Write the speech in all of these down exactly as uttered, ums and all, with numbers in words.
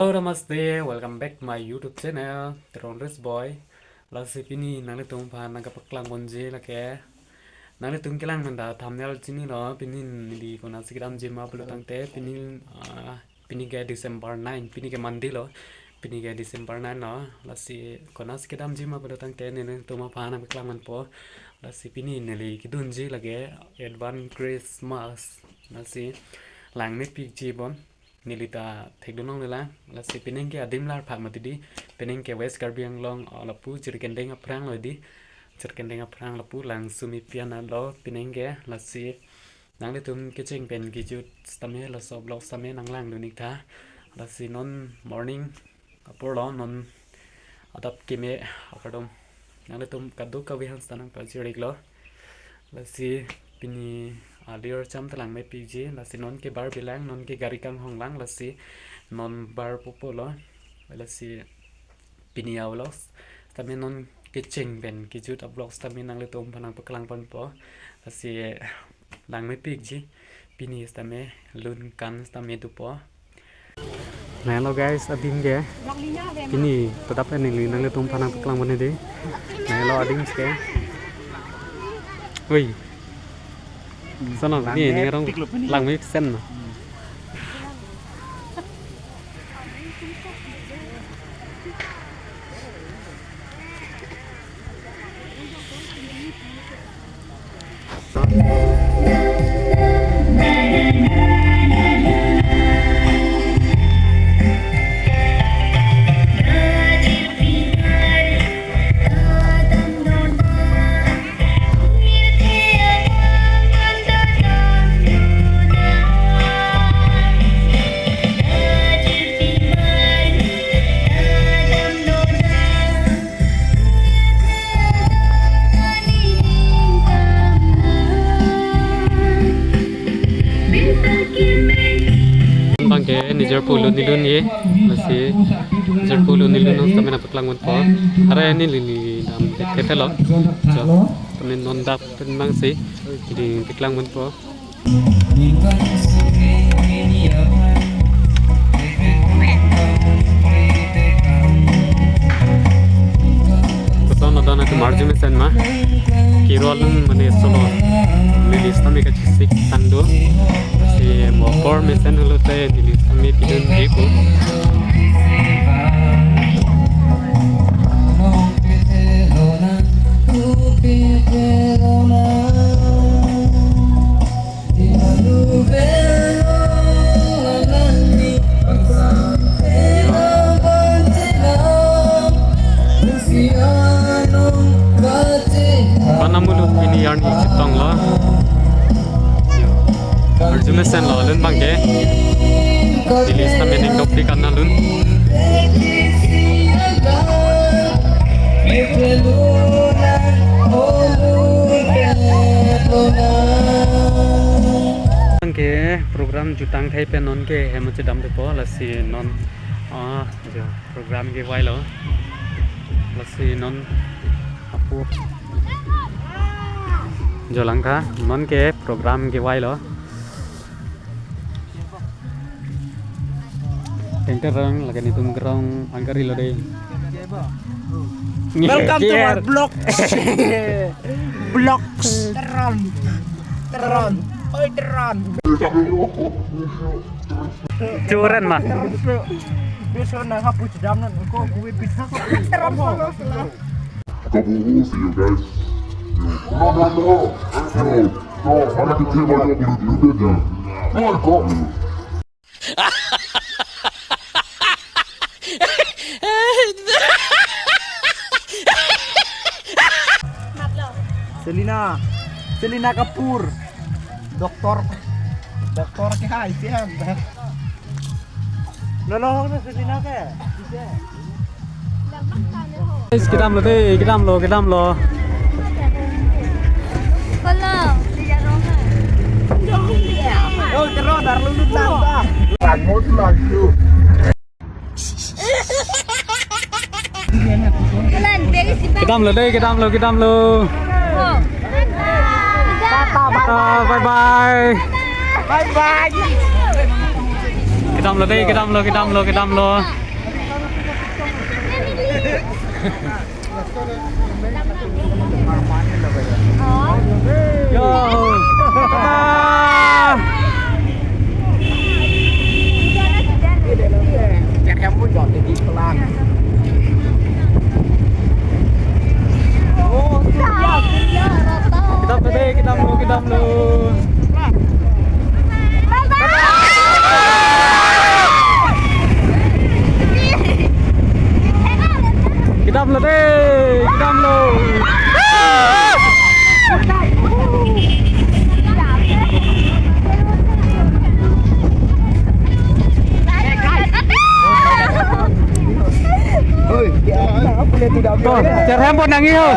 Hello, namaste. Welcome back to my YouTube channel, Teron Rich Boy. Lasi pini nanglitum aphan nangkepaklang ponji lake. Nanglitum kelang manda thumbnail chinilo, pini neli konatsi kedamji ma pulo tangte, pini, ah, pini ke December nine, pini ke Monday lo. Pini ke December nine lo. Lasi konatsi kedamji ma pulo tangte, nelitum aphan nangpaklang ponpo. Lasi pini neli kedunji lake Advance Christmas. Lasi langmepikji bon. Neli ta thekdun longlelang, lasi penang ke adim larphak mati di, penang ke West Karbi Anglong, uh, lapu Jirikindeng aphrang lo di, Jirikindeng aphrang lapu Langsumipi anat lo penang ke, lasi nanglitum kecheng pen kejut sitame laso vlog sitame nanglangdun ik tha, lasi non morning apor lo, non adap keme akardom. Nanglitum kadokave aphan sita nangpajir iklo. Lasi pini alir cham ta langmepikji. Lasi non ke bar bilang, non ke gari kanghonglang. Lasi non bar pupo lo. Lasi pini a-vlog sitame non kecheng pen kejut a-vlog sitame nanglitum aphan nangpaklang ponpo. Lasi langmepikji. Pini sitame lun kan sitame dopo. Nai lo guys, adim ke. Pini tadap neli nanglitum aphan nangpaklang ponji di. Nai lo adim ke. Oi. Sono ni ni rong langmesen no. Bang ke nijor pulu nilun ye, lasi nijor pulu nilun no sitame nangpaklang ponpo. Are neli neli dam thekthelo. Jo, sitame non dak pen bang si, neli paklang ponpo. Koson adon atum arjumesen ma. Kiro alun mane solo. Neli sitame kachesik tangdo. Si mo apor mesen pulote neli sitame pidunji pu. Panamulu pini arni chetong lo. Arjumesen lo alun bang ke. Neli sitame ning dokpik an alun. Bang ke program jutang thai pen non ke hem chedam dopo, lasi non, ah, jo, program kevai lo. Lasi non apo jo lang tha, non ke program kevai lo. Tengterang lake netum kerong angkari lo dei. Welcome to our vlog. Vlogs. Teron. Teron. Oi, Teron. Churen ma. Bisa nang hapus jam nan, kok gue bisa kok. Teron. Kabuhu, see you guys. No, no, no. No, no, mana kecil banyak belut-belut aja. Oh, kok. Selina, Selina Kapoor, doktor, doktor ke hai siap. Lolo, Selina ke? Guys, kedam lo dei, kedam lo, kedam lo. Kolo. Oh, terus dar lu lu tang. Lanjut, lanjut. Kedam lo dei, kedam lo, kedam lo. Tata, bye bye. Bye bye. Kedamlo dei, kedamlo, kedamlo, kedamlo. Yo. Ah. Kedamlo dei, kedamlo, kedamlo. Kedamlo dei, kedamlo. Oi, apa boleh tidak? Oh, cerham pon nangji ho.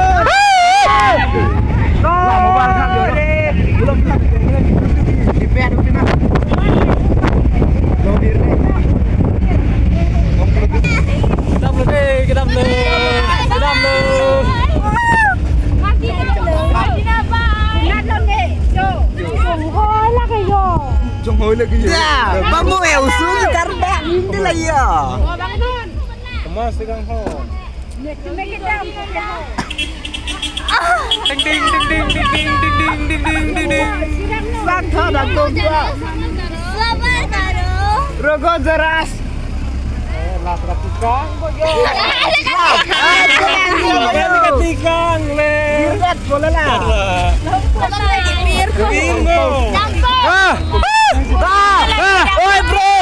Kedamlo dei, kedamlo. Kedamlo. Chonghoi lagi yo. Chonghoi lagi yo. Ya, bambu ya usung karena ini lagi ya. Kemas dengan ho. Ding, ding, ding, ding. Sangkha dak tum dua. Rogo jeras. Eh, lak ratikang, boyo. Lak ratikang, le. Irgat bola la. Bingo. Ah. Ah. Ah. Oi, bro.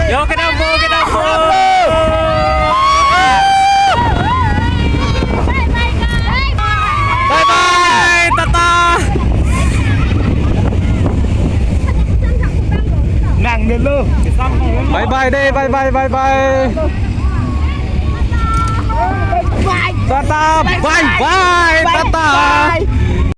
Yo, kedampo, kedampo. Bye bye, tata. Nang dulu. Bye bye dei, bye bye, bye bye. Tata, bye bye, tata.